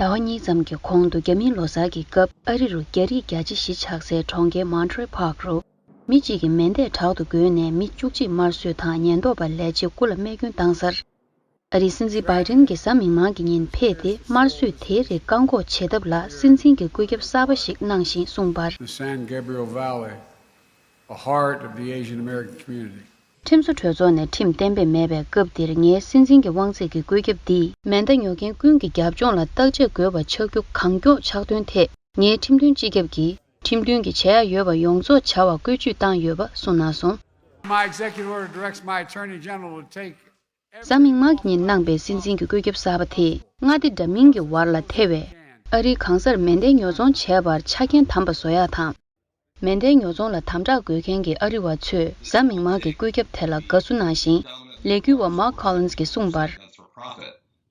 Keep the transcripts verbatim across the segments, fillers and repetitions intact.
ཟླ་བ་གཉིས་ཙམ་གྱི་གོང་དུ་རྒྱ་མིའི་ལོ་གསར་གྱི་སྐབས་ཨ་རི་རུ་རྒྱ་རིགས་བརྒྱ་ཆ་བཞི་ཆགས་སའི་གྲོང་ཁྱེར་Monterey Park རུ། མི་གཅིག་གིས་མེ་མདས་དྲག་ཏུ་བསྒོས་ནས་མི་བཅུ་གཅིག་དམར་གསོད་དང་ཉེན་རྟོག་པ་ལས་བྱེད་སྐུ་ལ་རྨས་སྐྱོན་བཏང་སར། ཨ་རིའི་སྲིད་འཛིན་བྷའི་ཏིན་གྱིས་གཟའ་མིག་དམར་གྱི་ཉིན་ཕེབས་ཏེ་དམར་གསོད་དེའི་རིགས་བཀག་འགོག་བྱེད་ཐབས་ལ་སྲིད་འཛིན་གྱི་བཀོད་ཁྱབ་གསར་པ་ཞིག་གནང་ཞིང་གསུངས་པར། The San Gabriel Valley, a heart of the Asian American community. ཁྲིམས་བཟོ་གྲོས་ཚོགས་ནས་ཁྲིམས་གཏན་འབེབས་མེད་པའི་སྐབས་འདིར་ངའི་སྲིད་འཛིན་གྱི་དབང་ཚད་ཀྱི་བཀོད་ཁྱབ་འདིས་མེ་མདའ་ཉོ་མཁན་ཀུན་གྱི་རྒྱབ་ལྗོངས་ལ་བརྟག་དཔྱད་དགོས་པ་ཆགས་རྒྱུ་གང་མགྱོགས་ཆགས་དོན་ཐད་ངའི་ཁྲིམས་དོན་སྤྱི་ཁྱབ་ཀྱིས་ཁྲིམས་མཐུན་གྱི་བྱེད་ཡ་ཡོད་པ་ཡོངས་རྫོགས་བྱ་བར་བཀོད་ཇུས་བཏང་ཡོད་པ་གསུངས་གནང་སོང་། My executive order directs my attorney general to take གཟའ་མིག་དམར་གྱི་ཉིན་གནང་པའི་སྲིད་འཛིན་གྱི་བཀོད་ཁྱབ་གསར་པ་དེས་མངའ་སྡེ་འདྲ་མིན་གྱི་བར་ལ་ཐེ་བའི་ཨ་རིའི་གང་སར་མེ་མདའི་ཉོ་ཚོང་བྱས་པར་ཆ་རྐྱེན་དམ་པ་བཟོ་ཡག་དང་། མེ་མདའི་ཉོ་ཚོང་ལ་དམ་དྲག་དགོས་མཁན་གྱི་ཨ་རི་བ་ཚོས་གཟའ་མིག་དམར་གྱི་བཀོད་ཁྱབ་དེ་ལ་དགའ་བསུ་གནང་ཞིང་། ལས་འགུལ་བ་Mark Collins གྱིས་གསུངས་པར།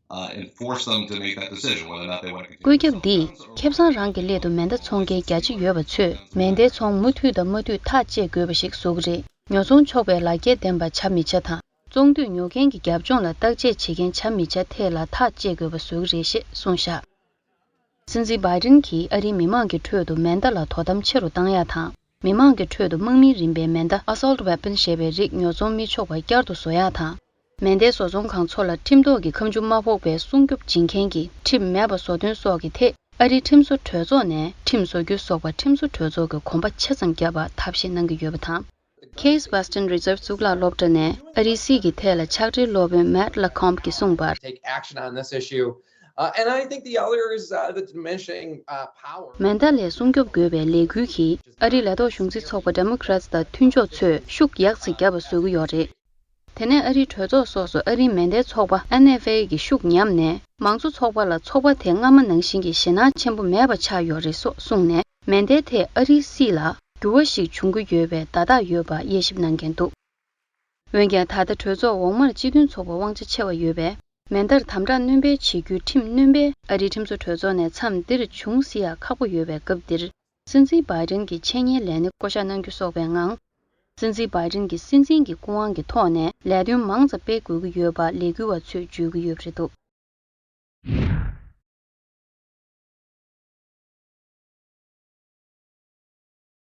Uh, and force them to make that decision whether or not they want to continue. བཀོད་ཁྱབ་འདིས་ཁེ་བཟང་རང་གི་སླད་དུ་མེ་མདའ་འཚོང་མཁན་རྒྱ་ཆེ་ཡོད་པ་ཚོས་མེ་མདའི་ཚོང་མུ་མཐུད་དང་མ་མཐུད་ཐག་བཅད་དགོས་པ་ཞིག་བཟོ་གི་རེད། ཉོ་ཚོང་ཆོག་པའི་ལག་འཁྱེར་ལྡན་པ་བྱ་མི་བྱ་དང་། ཚོང་དུས་ཉོ་མཁན་གྱི་རྒྱབ་ལྗོངས་ལ་བརྟག་དཔྱད་བྱེད་མཁན་བྱ་མི་བྱ་ཐད་ལ་ཐག་བཅད་དགོས་པ་བཟོ་གི་རེད་ཞེས་གསུངས་བཞག་སྲིད་འཛིན་བྷའི་ཏིན་གྱིས་ཨ་རིའི་མི་མང་གི་ཁྲོད་དུ་མེ་མདའ་ལ་དོ་དམ་ཆེ་རུ་བཏང་ཡག་དང་། མི་མང་གི་ཁྲོད་དུ་དམག་མིའི་རིམ་པའི་མེ་མདའ་Assault Weapon ཞེས་པའི་རིགས་ཉོ་ཚོང་མི་ཆོག་པ་བསྐྱར་དུ་བཟོ་ཡག་དང་། མེ་མདའི་བཟོ་ཚོང་ཁང་ཚོ་ལ་ཁྲིམས་ཐོག་གི་ཁ་མཆུ་མ་ཕོག་པའི་སྲུང་སྐྱོབ་བྱེད་མཁན་གྱི་ཁྲིམས་མེད་པ་བཟོ་དོན་སོགས་ཀྱི་ཐད་ཨ་རིའི་ཁྲིམས་བཟོ་གྲོས་ཚོགས་ནས་ཁྲིམས་བཟོ་རྒྱུ་སོགས་པ་ཁྲིམས་བཟོ་གྲོས་ཚོགས་ཀྱིས་གོམ་པ་ཆེ་ཙམ་བརྒྱབ་པར་ཐབས་ཤེས་གནང་གི་ཡོད་པ་དང་། Case Western Reserve གཙུག་ལག་སློབ་གྲྭ་ནས་ཨ་རིའི་སྲིད་ཀྱི་ཐད་ལ་ཕྱག་སྦྲེལ་སློབ་དཔོན་Matt Lecomte གྱིས་གསུངས་པར། Take action on this issue. Uh, and I think the other is uh, the diminishing uh, power. མེ་མདའ་ལས་སྲུང་སྐྱོབ་དགོས་པའི་ལས་འགུལ་གྱིས་ཨ་རིའི་ལས་ཐོག་གཞུང་འཛིན་ཚོགས་པ་Democrats དང་མཐུན་ཕྱོགས་ཚོས་ཤུགས་ཡག་ཙམ་བརྒྱབ་པ་བཟོ་གི་ཡོད་རེད། དེ་ནས་ཨ་རིའི་གྲོས་ཚོགས་སོགས་སུ་ཨ་རིའི་མེ་མདའི་ཚོགས་པ་N F A གི་ཤུགས་ཉམས་ནས་མང་གཙོ་ཚོགས་པ་ལ་ཚོགས་པ་དེ་སྔ་མ་ནང་བཞིན་གྱི་ཞེད་སྣང་ཆེན་པོ་མེད་པ་ཆགས་ཡོད་རེད་སོགས་གསུངས་ནས་མེ་མདའི་ཐད་ཨ་རིའི་སྲིད་ལ་འགྱུར་བ་ཞིག་འབྱུང་གི་ཡོད་པའི་བརྡ་རྟགས་ཡོད་པ་དབྱེ་ཞིབ་གནང་མཁན་འདུག་འོན་ཀྱང་ད་ལྟ་གྲོས་ཚོགས་འོག་མར་སྤྱི་མཐུན་ཚོགས་པ་དབང་ཆ་ཆེ་བ་ཡོད་པས་མེ་མདར་དམ་དྲག་སྣོན་སྤེལ་བྱེད་རྒྱུའི་ཁྲིམས་སྣོན་པ་ཨ་རིའི་ཁྲིམས་བཟོ་གྲོས་ཚོགས་ནས་མཚམས་འདིར་བྱུང་སྲིད་ཡག་ཁག་པོ་ཡོད་པའི་སྐབས་འདིར། སྲིད་འཛིན་བྷའི་ཏིན་གྱི་འཆད་ཉན་ལས་སྣེ་བསྐོ་གཞག་གནང་རྒྱུ་སོགས་པའི་ངང་། སྲིད་འཛིན་བྷའི་ཏིན་གྱི་སྲིད་འཛིན་གྱི་སྐུ་དབང་གི་ཐོག་ནས་ལས་དོན་མང་ཙམ་སྤེལ་དགོས་ཀྱི་ཡོད་པ་ལས་འགུལ་བ་ཚོས་བརྗོད་ཀྱི་ཡོད་པ་རེད་འདུག